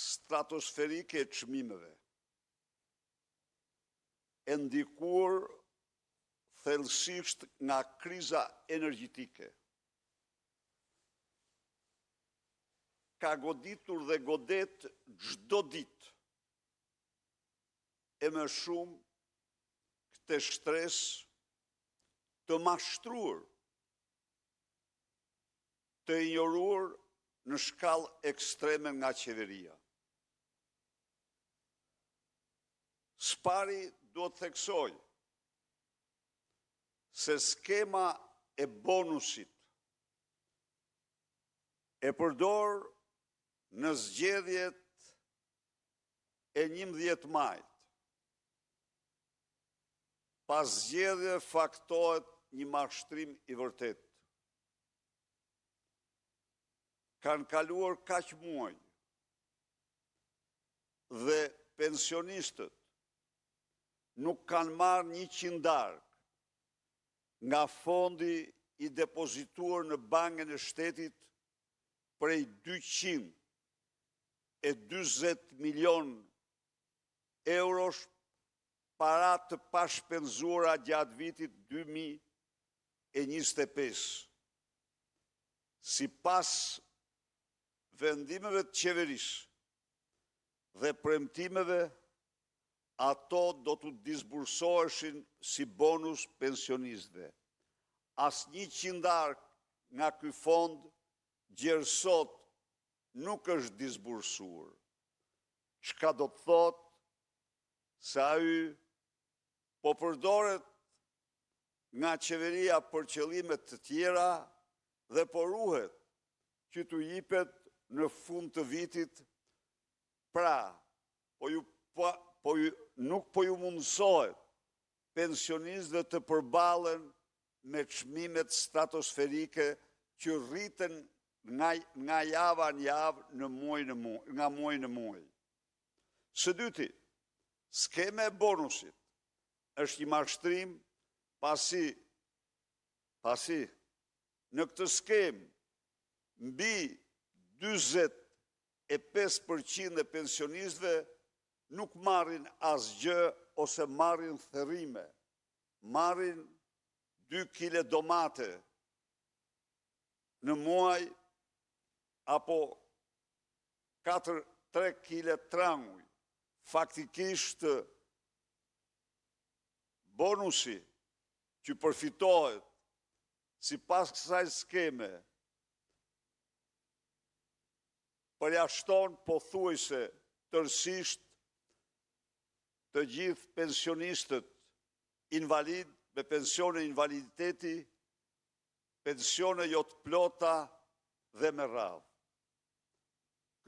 stratosferike e çmimeve, e ndikuar thellësisht nga kriza energjetike, ka goditur dhe godet çdo ditë e më shumë këtë shtresë të mashtruar, të injoruar në shkallë ekstreme nga qeveria. Së pari, dua të theksoj se skema e bonusit, e përdorur në zgjedhjet e 11 majit, pas zgjedhjeve faktohet një mashtrim i vërtetë. Kanë kaluar kaq muaj dhe pensionistët nuk kanë marrë një qindarkë nga fondi i depozituar në Bankën e Shtetit prej 240 milionë eurosh, para të pashpenzuara gjatë vitit 2025. Sipas vendimeve të qeverisë dhe premtimeve, ato do t'u disbursoheshin si bonus pensionistëve. Asnjë qindarkë nga ky fond deri më sot nuk është disbursuar, çka do të thotë se ai po përdoret nga qeveria për qëllime të tjera dhe po ruhet që t'u jepet në fund të vitit. Pra, nuk po u mundësohet pensionistëve të përballen me çmimet stratosferike që rriten nga java në javë, nga muaji në muaj. Së dyti, skema e bonusit është një mashtrim, pasi në këtë skemë mbi 45% e pensionistëve nuk marrin asgjë ose marrin thërrime, marrin 2 kg domate në muaj apo 3 kg tranguj. Faktikisht, bonusi që përfitohet sipas kësaj skeme, përjashton pothuajse tërësisht të gjithë pensionistët invalidë, me pensione invaliditeti, pensione jo të plota e me radhë.